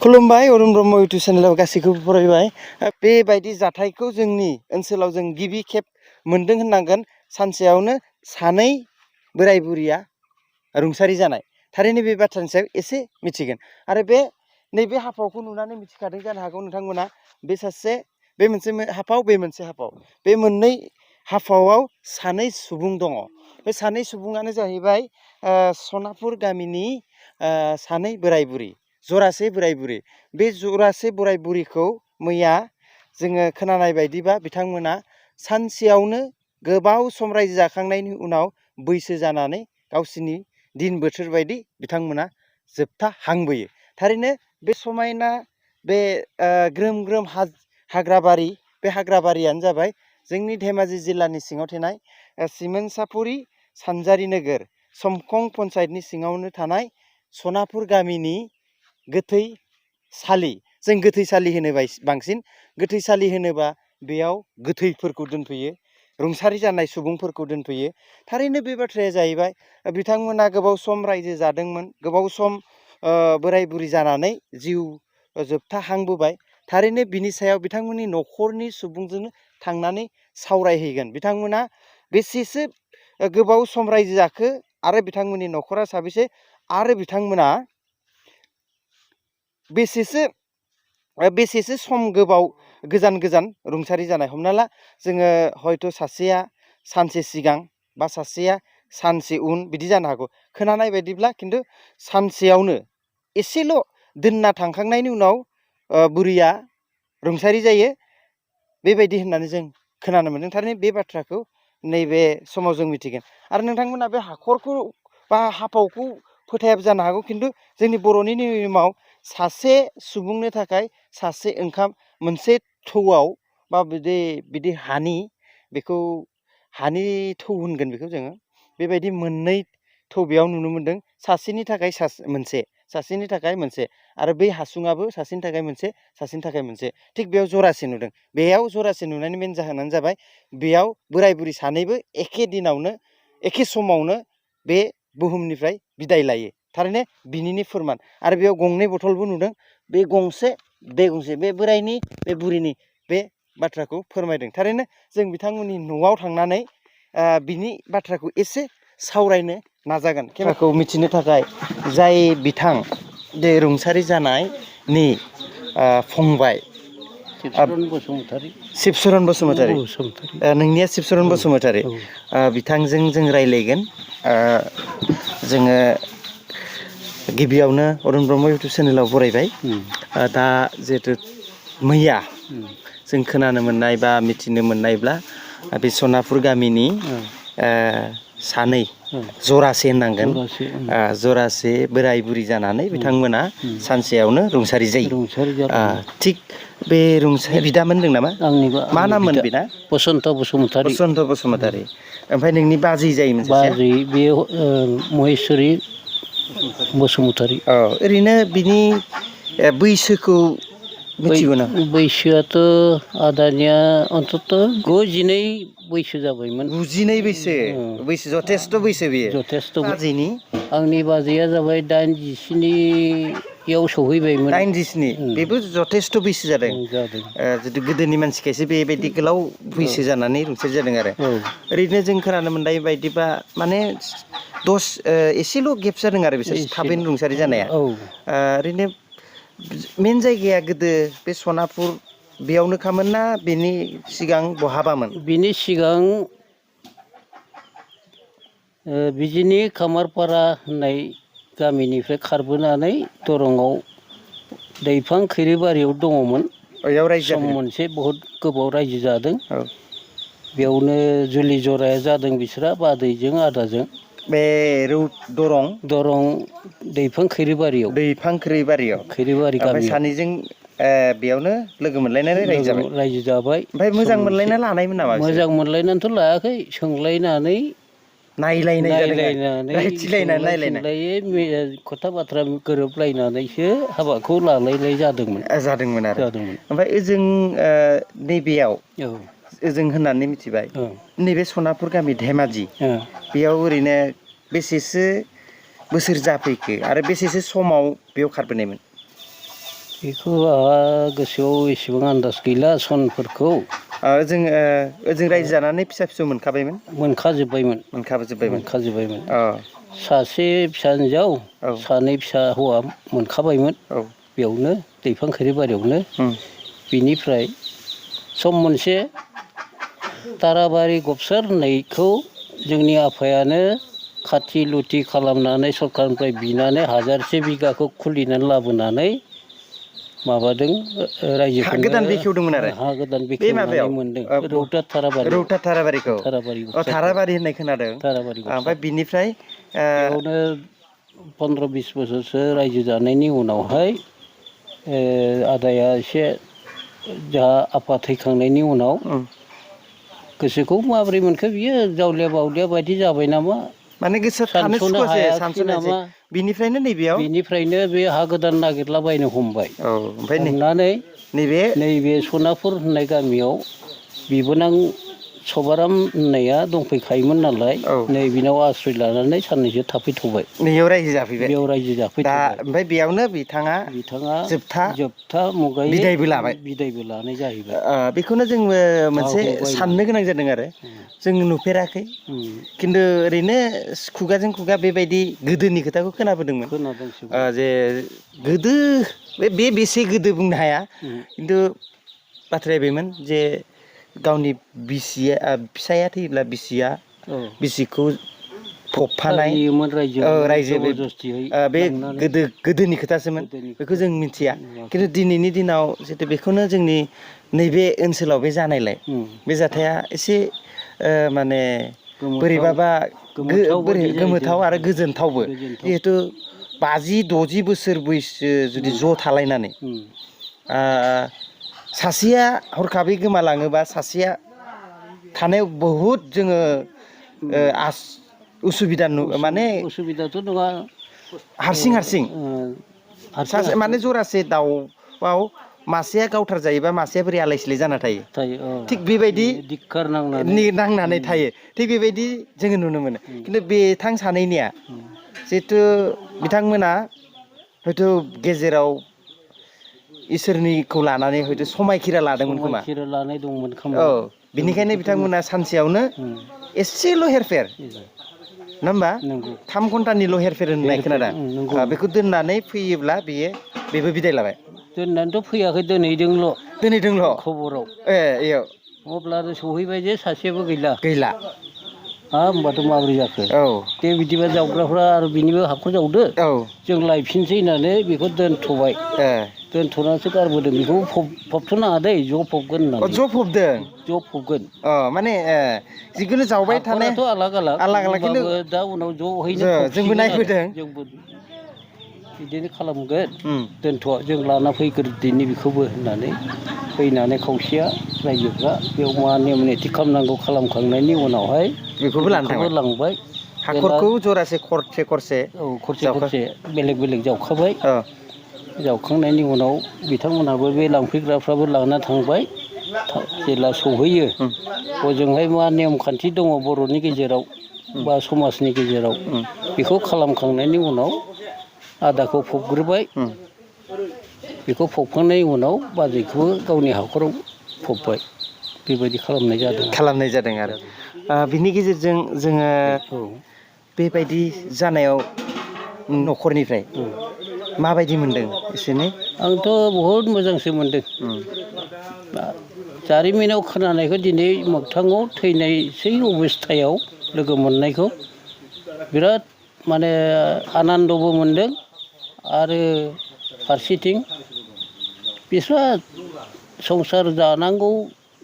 खुलुमबाय अरुण ब्रह्म इउटुब चेनेलाव गासैखौबो फरायबाय बेबायदि जाथायखौ जोंनि ओनसोलाव जों गिबि खेब मोनदों होननांगोन सानसेयावनो सानै बोराय बुरिया रुंसारि जानाय थारैनो बे बाथ्रानि सायाव एसे मिथिगोन आरो बे नैबे हाफावखौ नुनानै मिथिखादों जानो हागौ नोंथांमोना बे मोनसे हाफाव बे मोनसे हाफाव बे मोननै हाफावआव सानै सुबुं दङ बे सानै सुबुङानो जाहैबाय सनापुर गामिनि सानै बोराय बुरि जरासे बोराय बुरि बे जरासे बोराय बुरिखौ मैया जोङो खोनानाय बायदिबा बिथांमोना सानसेयावनो गोबाव सम रायजो जाखांनायनि उनाव बैसो जानानै गावसिनि दिन बोथोर बायदि बिथांमोना जोबथा हांबोयो थारैनो बे समायना बे ग्रोम ग्रोम हाग्राबारि बे हाग्राबारियानो जाबाय जोंनि धेमाजि जिल्लानि सिङाव थानाय सिमेन्सापुरि सानजारि नोगोर समखं पन्सायतनि सिङावनो थानाय सनापुर गामिनि गोथैसालि जों गोथैसालि होनो बांसिन गोथैसालि होनोबा बेयाव गोथैफोरखौ दोनफैयो रुंसारि जानाय सुबुंफोरखौ दोनफैयो थारैनो बे बाथ्राया जाहैबाय बिथांमोना गोबाव सम रायजो जादोंमोन गोबाव सम बोराय बुरि जानानै जिउ जोबथा हांबोबाय थारैनो बिनि सायाव बिथांमोननि न'खरनि सुबुंजोंनो थांनानै सावरायहैगोन बिथांमोना बेसेसो गोबाव सम रायजो जाखो आरो बिथांमोननि न'खरा साबेसे आरो बिथांमोना बेसेसो सम गोबाव गोजान रुंसारि जानाय हमना ला जोङो हयथ' सासेया सानसे सिगां बा सासेया सानसे उन बिदि जानो हागौ खोनानाय बायदिब्ला खिन्थु सानसेयावनो एसेल' दोनना थांखांनायनि उनाव बुरिया रुंसारि जायो बेबायदि होननानै जों खोनानो मोन्दों थारैनो बे बाथ्राखौ नैबे समाव जों मिथिगोन आरो नोंथांमोना बे हाखरखौ बा हाफावखौ फोथायाबो जानो हागौ खिन्थु जोंनि बर'नि नियमाव सासे सुबुंनो थाखाय सासे ओंखाम मोनसे थौआव बा बिदि बेखौ हानि थौ होनगोन बेखौ जोङो बेबायदि मोननै थौ बेयाव नुनो मोन्दों सासेनि थाखाय सासेनि थाखाय मोनसे आरो बै हासुङाबो सासेनि थाखाय मोनसे थिग बेयाव जरासे नुदों बेयाव जरासे नुनायनि मेन जाहोनानो जाबाय बेयाव बोराय बुरि सानैबो एखे समावनो बे बुहुमनिफ्राय बिदाय लायो थारैनो बिनिनो फोरमान आरो बेयाव गंनै बथलबो नुदों बे गंसे बे बोरायनि बे बुरिनि बे बाथ्राखौ फोरमायदों थारैनो जों बिथांमोननि न'आव थांनानै बिनि बाथ्राखौ एसे सावरायनो नाजागोन खेलाखौ मिथिनो थाखाय जाय बिथां बे रुंसारि जानायनि फंबाय शिबचरन बसुमतारी नोंनिया शिबचरन बसुमतारी बिथांजों जों रायज्लायगोन जोङो गिबियावनो अरुण ब्रह्म इउटुब चेनेलाव बरायबाय दा जिहेथु मैया जों खोनानो मोननाय बा मिथिनो मोननायब्ला बे सनापुर गामिनि सानै जरासे होननांगोन जरासे बोराय बुरि जानानै बिथांमोना सानसेयावनो रुंसारि जायो थिग बे रुंसारि बिदामोन होनदों नामा मा नाममोन बेना बसन्त बसुमतारी ओमफ्राय नोंनि बाजै जायोमोन बाजै बे महेस्वरि बसुमतारी ओरैनो बिनि बैसोखौ मिथिगौ ना बैसोआथ' आदानिया अन्तत 92 बैसो जाबायमोन 92 बैसो जथेस्थ' बैसो बेयो जथेस्थ' बाजैनि आंनि बाजैया जाबाय 87याव सहैबायमोन 87 बेबो जथेस्थ' बैसो जादों जुदि गोदोनि मानसिखायसो बेबायदि गोलाव बैसो जानानै रुंसारि जादों आरो ओरैनो जों खोनानो मोननाय बायदिबा माने एसेल' गेप जादों आरो बिसोर थाबैनो रुंसारि जानाया ओरैनो मेन जायगाया गोदो बे सनापुर बेयावनोखामोन ना बेनि सिगां बहाबामोन बिनि सिगां बिजिनि खामारपारा होननाय गामिनिफ्राय खारबोनानै दरंआव दैफां खैरिबारियाव दङमोन सम मोनसे बहुद गोबाव रायजो जादों बेयावनो जुलि जराया जादों बिसोरा बाजैजों आदाजों बे दरं दैफां खैरिबारियाव ओमफ्राय सानैजों बेयावनो लोगो मोनलायनानै रायजो जाबाय ओमफ्राय मोजां मोनलायना लानायमोन नामा मोजां मोनलायनानैथ' लायाखै सोंलायनानै खोथा बाथ्रा गोरोबलायनानैसो हाबाखौ लालायनाय जादोंमोन आरो ओमफ्राय ओजों नैबेयाव ओजों होननानै मिथिबाय नैबे सनापुर गामि धेमाजि बेयाव ओरैनो बेसेसो बोसोर जाफैखो आरो बेसेसो समाव बेयाव खारबोनायमोन बेखौ आंहा गोसोआव एसेबां आन्दाज गैला सनफोरखौ ओजों रायजो जानानै फिसा फिसौ मोनखाबायमोन मोनखाजोब्बायमोन सासे फिसा हिनजाव सानै फिसा हौवा मोनखाबायमोन बेयावनो दैफांखोरि बारियावनो बिनिफ्राय सम मोनसे ताराबारि गबसार होननायखौ जोंनि आफायानो खाथि लुथि खालामनानै सरखारनिफ्राय बिनानै 1000 बिगाखौ खुलिनानै लाबोनानै माबादों हा गोदान बेखेवदोंमोन आरो हा गोदान बेखेवनानै मोनदों रौता थाराबारिखौ थाराबारि होननाय खोनादों ओमफ्राय बिनिफ्राय बेयावनो 15-20 बोसोरसो रायजो जानायनि उनावहाय आदाया एसे जोंहा आफा थैखांनायनि उनाव गोसोखौ माबोरै मोनखो बियो जावलिया बावलिया बायदि जाबाय नामा माने गोसोआ थानो सानस'नो सुखुवासै हायाखिसै सानस'नायसै नामा बिनिफ्रायनो नैबेयाव बेनिफ्रायनो बे हा गोदान नागिरलाबायनो हमबाय ओमफ्राय हमनानै नैबे नैबे सनापुर होननाय गामियाव बिबोनां सभाराम होननाया दंफैखायोमोन नालाय नै बिनाव आश्रय लानानै साननैसो थाफैथ'बाय नैयाव रायजो जाफैबाय बेयाव रायजो जाफैथ'बाय ओमफ्राय बेयावनो बिथाङा जोबथा मुगायै बिदायबो लानाय जाहैबाय बेखौनो जों मोनसे साननो गोनां जादों आरो जों नुफेराखै खिन्थु ओरैनो खुगाजों खुगा बेबायदि गोदोनि खोथाखौ खोनाबोदोंमोन जे गोदो बेसे गोदो बुंनो हाया खिन्थु बाथ्राया बेमोन जे गावनि फिसाया थैयोब्ला बिसिखौ फबफानाय रायजो बे गोदोनि खोथासोमोन बेखौ जों मिथिया खिन्थु दिनैनि दिनाव जितु बेखौनो जोंनि नैबे ओनसोलाव बे जानायलाय बे जाथाया एसे माने बोरैबाबा गोमोथाव आरो गोजोनथावबो जिहेथु 50-60 बोसोर बैसो जुदि ज' थालायनानै सासेया हरखाबै गोमालाङोबा सासेया थानायाव बहुद जोङो उसुबिदा माने उसुबिदाथ' नङा हारसिं माने जरासे दाउआव मासेया गावथार जायोबा मासेया बोरै आलाय सिलाय जाना थायो थिग बेबायदि नांनानै थायो थिग बेबायदि जोङो नुनो मोनो खिन्थु बिथां सानैनिया जिहेथु बिथांमोना हयथ' गेजेराव इसोरनिखौ लानानै हयथ' समायखिरा लादोंमोन खोमा बिनिखायनो बिथांमोना सानसेयावनो एसेल' हेरफेर नङा होमबा 3 घन्टानिल' हेरफेर होननाय खोनादों बेखौ दोननानै फैयोब्ला बेबो बिदाय लाबाय दोननानैथ' फैयाखै दोनहैदोंल' खबराव अब्ला आरो सहैबाय जे सासेयाबो गैला होमबाथ' माबोरै जाखो दे बिदिबा जावग्राफ्रा आरो बिनिबो हाखर जावदो जों लायफिनसै होननानै बेखौ दोनथ'बाय दोनथ'नानैसो गारबोदों बेखौ फबथ'नाङा दै ज' फबगोन होननानै ज' फबगोन माने जिखुनु जावबाय थानाय हाखराथ' आलाग खिन्थु दा उनाव ज'हैनो जोंबो नायबोदों जोंबो बिदिनो खालामगोन दोनथ' जों लाना फैग्रोदिनि बेखौबो होननानै फैनानै खावसेया रायजोफ्रा बेयाव मा नेम निथि खालामनांगौ खालामखांनायनि उनावहाय बेखौबो लांबाय हाखरखौ जरासे खरसे खरसे बेलेग जावखाबाय जावखांनायनि उनाव बिथांमोनहाबो बे लांफैग्राफ्राबो लाना थांबाय जेब्ला सहैयो हजोंहाय मा नेम खान्थि दङ बर'नि गेजेराव बा समाजनि गेजेराव बेखौ खालामखांनायनि उनाव आदाखौ फबग्रोबाय बेखौ फबखांनायनि उनाव बाजैखौबो गावनि हाखराव फबबाय बेबायदि खालामनाय जादों आरो बिनि गेजेरजों जोङो बेबायदि जानायाव न'खरनिफ्राय माबायदि मोनदों एसेनो आंथ' बहुद मोजांसो मोनदों जारिमिनाव खोनानायखौ दिनै मोगथाङाव थैनायसै अबस्थायाव लोगो मोननायखौ बिराद माने आनन्दबो मोनदों आरो फारसेथिं बिस्रा संसार जानांगौ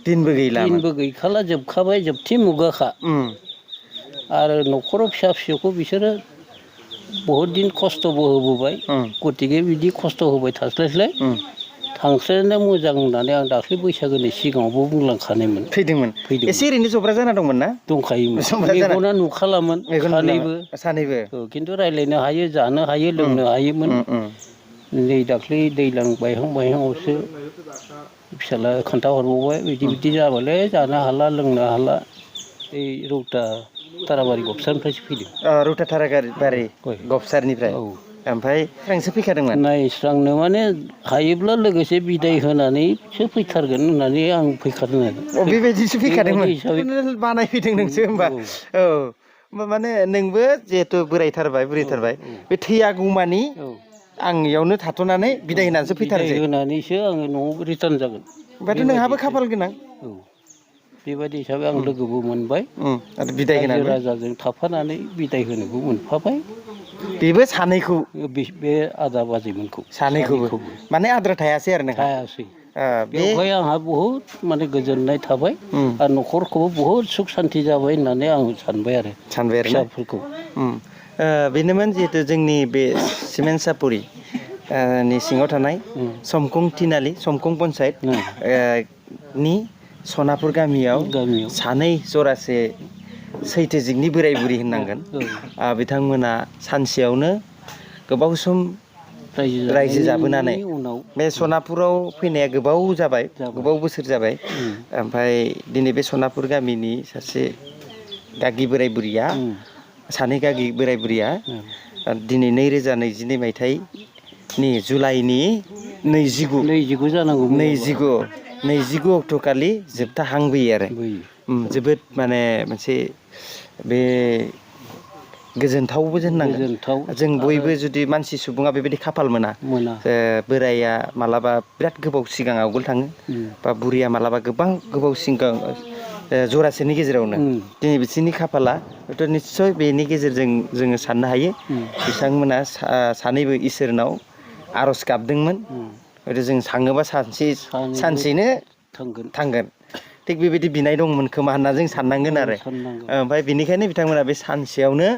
दिनबो गैखाला जोबखाबाय जोबथि मुगाखा आरो न'खराव फिसा फिसौखौ बिसोरो बहुद दिन खस्थ'बो होबोबाय गतिके बिदि खस्थ' होबाय थास्लायस्लाय थांस्लायनाया मोजां होननानै आं दाख्लै बैसागोनि सिगाङावबो बुंलांखानायमोन फैदोंमोन एसे ओरैनो जब्रा जाना दंमोन ना दंखायोमोन मेगना नुखालामोन सानैबो खिन्थु रायज्लायनो हायो जानो हायो लोंनो हायोमोन नै दाख्लै दैज्लां बायहांआवसो फिसाला खोन्थाहरबावबाय बिदि जाबालै जानो हाला लोंनो हाला ओइ रौता ताराबारि गबसारनिफ्रायसो फैदों रौता ताराबारि गबसारनिफ्राय ओमफ्राय नोंसो फैखादोंमोन नायस्रांनो माने हायोब्ला लोगोसे बिदाय होनानैसो फैथारगोन होननानै आं फैखादों आरो बेबायदिसो फैखादोंमोन बेबायदि हिसाबै बानायफैदों नोंसो होमबा औ माने नोंबो जिहेथु बोरायथारबाय बुरैथारबाय बे थैयागौमानि आं इयावनो थाथ'नानै बिदाय होनानैसो फैथारसै बिदाय होनानैसो आङो न'आव रिटार्न जागोन होमबाथ' नोंहाबो खाफाल गोनां औ बेबायदि हिसाबै आं लोगोबो मोनबाय आरो बिदाय रायजो होनानै राजाजों थाफानानै बिदाय होनोबो मोनफाबाय बेबो सानैखौ बे आदा बाजैमोनखौ सानैखौबो माने आद्रा थायासै आरो नोंहा थायासै बेवहाय आंहा बहुद माने गोजोननाय थाबाय आरो न'खरखौबो बहुद सुख सान्ति जाबाय होननानै आं सानबाय आरो फिसाफोरखौ बेनोमोन जिहेतु जोंनि बे सिमेन्ट सापरि नि सिङाव थानाय समखं थिनालि समखं पन्सायत नि सनापुर गामियाव सानै जरासे सैथोजिगनि बोराय बुरि होननांगोन बिथांमोना सानसेयावनो गोबाव सम रायजो जाबोनानै बे सनापुराव फैनाया गोबाव जाबाय गोबाव बोसोर जाबाय ओमफ्राय दिनै बे सनापुर गामिनि सासे गागि बोराय बुरिया सानै गागि बोराय बुरिया दिनै 2022 मायथाइनि जुलाइनि 29 जानांगौ 29 अक्ट'खालि जोबथा हांबोयो आरो जोबोद माने मोनसे बे गोजोनथावबो होननांगोन जों बयबो जुदि मानसि सुबुङा बेबायदि खाफाल मोना बोराया मालाबा बिराद गोबाव सिगां आवगोल थाङो बा बुरिया मालाबा गोबां गोबाव सिगां जरासेनि गेजेरावनो दिनै बिसोरनि खाफाला हयथ' निस्सय बेनि गेजेरजों जोङो साननो हायो बिथांमोना सानैबो इसोरनाव आर'ज गाबदोंमोन हयथ' जों थाङोबा सानसेनो थांगोन थिग बेबायदि बिनाय दंमोन खोमा होनना जों साननांगोन आरो ओमफ्राय बेनिखायनो बिथांमोना बे सानसेयावनो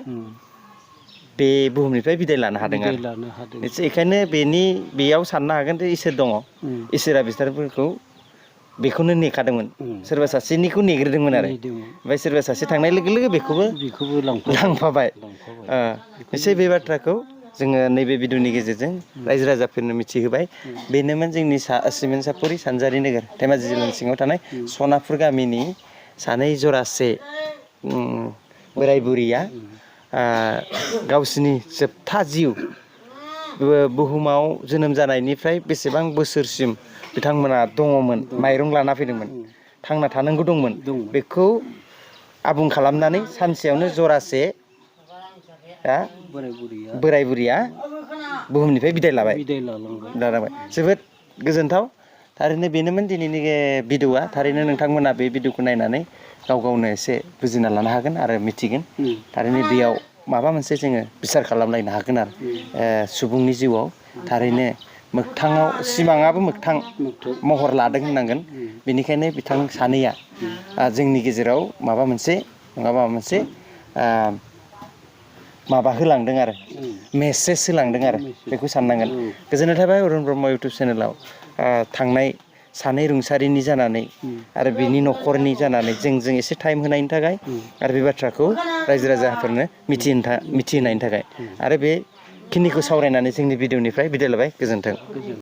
बे बुहुमनिफ्राय बिदाय लानो हादों आरो बेखायनो बेयाव साननो हागोन जे इसोर दङ इसोरा बिसोरफोरखौ बेखौनो नेखादोंमोन सोरबा सासेनिखौ नेग्रोदोंमोन आरो ओमफ्राय सोरबा सासे थांनाय लोगो लोगो बेखौबो लांफाबाय निसय बे बाथ्राखौ जोङो नैबे भिडिअनि गेजेरजों रायजो राजाफोरनो मिथिहोबाय बेनोमोन जोंनि सिमेन्ट सापरि सानजारि नोगोर धेमाजि जिल्लानि सिङाव थानाय सनापुर गामिनि सानै जरासे बोराय बुरिया गावसिनि जोबथा जिउ बुहुमाव जोनोम जानायनिफ्राय बेसेबां बोसोरसिम बिथांमोना दङमोन माइरं लाना फैदोंमोन थांना थानांगौ दंमोन बेखौ आबुं खालामनानै सानसेयावनो जरासे बोराय बुरिया बुहुमनिफ्राय बिदाय लाबाय जोबोद गोजोनथाव थारैनो बेनोमोन दिनैनि भिडिअआ थारैनो नोंथांमोना बे भिडिअखौ नायनानै गाव गावनो एसे बुजिना लानो हागोन आरो मिथिगोन थारैनो बेयाव माबा मोनसे जोङो बिसार खालामलायनो हागोन आरो सुबुंनि जिउआव थारैनो मोगथाङाव सिमाङाबो मोगथां महर लादों होननांगोन बेनिखायनो बिथां सानैया जोंनि गेजेराव माबा मोनसे माबा होलांदों आरो मेसेज होलांदों आरो बेखौ साननांगोन गोजोननाय थाबाय अरुन ब्रह्म इउटुब चेनेलाव थांनाय सानै रुंसारिनि जानानै आरो बिनि न'खरनि जानानै जों एसे टाइम होनायनि थाखाय आरो बे बाथ्राखौ रायजो राजाफोरनो मिथिहोनायनि थाखाय आरो बेखिनिखौ सावरायनानै जोंनि भिडिअनिफ्राय बिदाय लाबाय गोजोन्थों